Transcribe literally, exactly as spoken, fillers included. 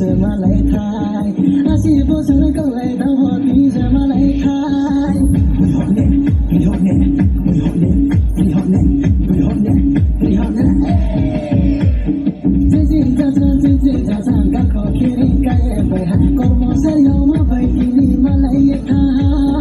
Malai thai, asi bosor kalai dabo tini je malai thai. Bihone, bihone, bihone, bihone, bihone, bihone. Jiji jaja, jiji jaja, gakho kiri kaye bai ha. Kormo sari yoma bai tini malai thai.